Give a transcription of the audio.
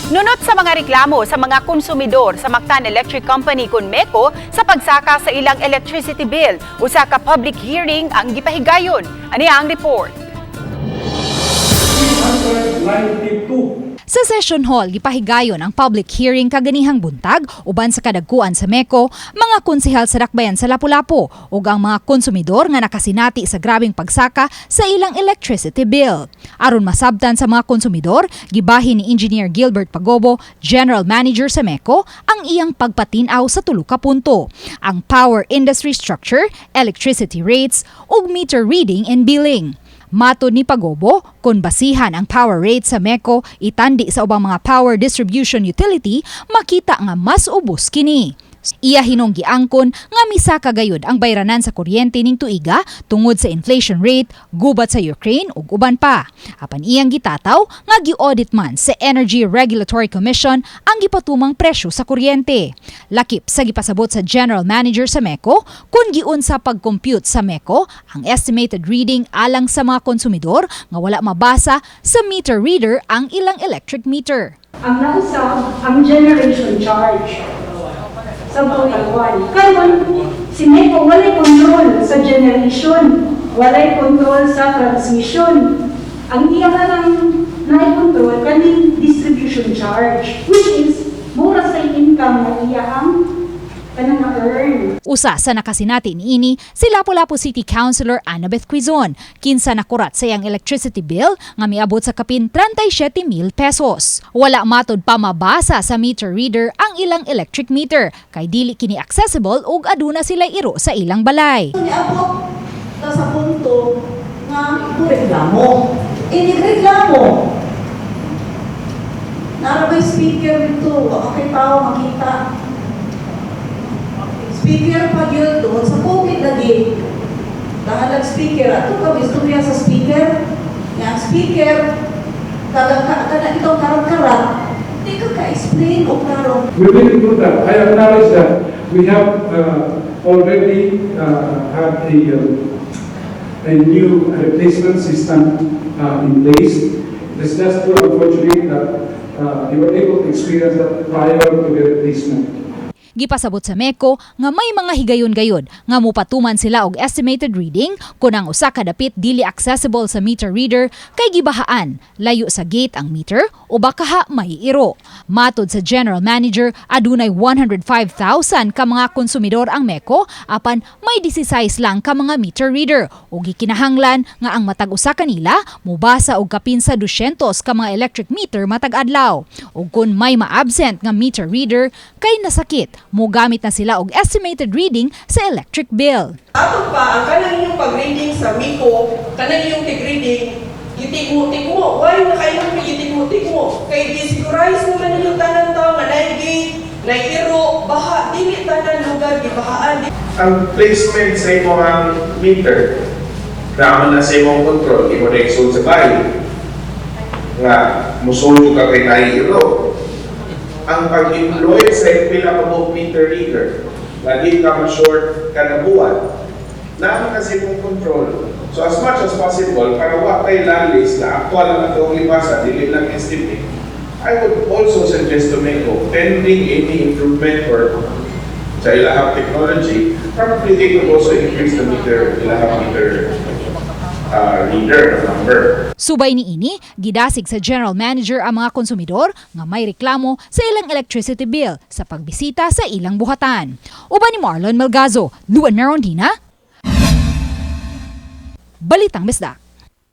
Nunot sa mga reklamo sa mga konsumidor sa Mactan Electric Company kon MECO sa pagsaka sa ilang electricity bill, usa ka public hearing ang gipahigayon. Ani ang report. 392. Sa session hall, gipahigayon ang public hearing kaganihang buntag uban sa kadagkuan sa MECO, mga konsehal sa Dakbayan sa Lapu-Lapu ug ang mga konsumidor nga nakasinati sa grabeng pagsaka sa ilang electricity bill. Aron masabtan sa mga konsumidor, gibahin ni Engineer Gilbert Pagobo, General Manager sa MECO, ang iyang pagpatinaw sa tulo ka punto: ang power industry structure, electricity rates, ug meter reading and billing. Matod ni Pagobo, kung basihan ang power rate sa MECO itandi sa ubang mga power distribution utility, makita nga mas ubos kini. Iya hinong giangkon nga misaka gayud ang bayranan sa kuryente ning tuiga tungod sa inflation rate, gubat sa Ukraine ug uban pa. Apan iyang gitataw nga gi-audit man sa Energy Regulatory Commission ang gipatumang presyo sa kuryente. Lakip sa gipasabot sa general manager sa MECO, kung giunsa pag-compute sa MECO ang estimated reading alang sa mga konsumidor nga wala mabasa sa meter reader ang ilang electric meter. Ang nausab, ang generation charge sa total 1. Karon, si MECO walay control sa generation, walay control sa transmission. Ang iya nga lang na-control kaning distribution charge, which is mura sa income na iyahang kanang na-earn. Usa sa nakasinati niini si Lapu-Lapu City Councilor Annabeth Quizon, kinsa nakurat sa iyang electricity bill nga miabot sa kapin 37 mil pesos. Wala matod pa mabasa sa meter reader ang ilang electric meter kay dili kini accessible ug aduna sila iro sa ilang balay. Niabot ta sa punto nga reklamo. Inigreklamo. Naa ra speaker dito, wa kay tao makita. Speaker pa gyud tungod sa COVID lagi. Dahil ang speaker, ato ka istorya sa speaker. Nga ang speaker, kada kada itong karat-karat, di ka ka-explain o klaro. We will do that. I acknowledge that we have already had a new replacement system in place. It's just too unfortunate that you were able to experience that prior to the replacement. Gipasabot sa MECO nga may mga higayon gayud nga mupatuman sila og estimated reading kung ang usa ka dapit dili accessible sa meter reader kay gibahaan, layo sa gate ang meter o bakaha may iro. Matod sa general manager, adunay 105,000 ka mga konsumidor ang MECO apan may 16 lang ka mga meter reader ug gikinahanglan nga ang matag usa kanila mubasa og kapin sa 200 ka mga electric meter matag adlaw. Ug kun may ma-absent nga meter reader kay nasakit, mogamit na sila og estimated reading sa electric bill. Ato pa, ang kanang inyong pag-reading sa MECO, kanang inyong tig-reading, gitigmo-tigmo. Why na kayo gitigmo-tigmo? Kay gisigurize naman ninyo tanan tao nga naay gate, naay iro, baha, dili tanan lugar gibahaan. Ang placement sa imong meter naman na sa imong control, imo na isulod sa bahay nga musulod ka kay naay iro. Ang pag-employ sa pila ka buok meter reader nga di ka ma-short kada buwan, naa man sa imong control. So as much as possible, para wa kay lalis na actual ang atong gibasa, dili lang estimate, I would also suggest to MECO, pending any improvement or sa ilahang technology, probably they could also increase the meter, ilahang meter reader number. Subay niini, gidasig sa general manager ang mga konsumidor nga may reklamo sa ilang electricity bill sa pagbisita sa ilang buhatan. Uban ni Marlon Melgazo, Luan Merondina, Balitang Bisdak.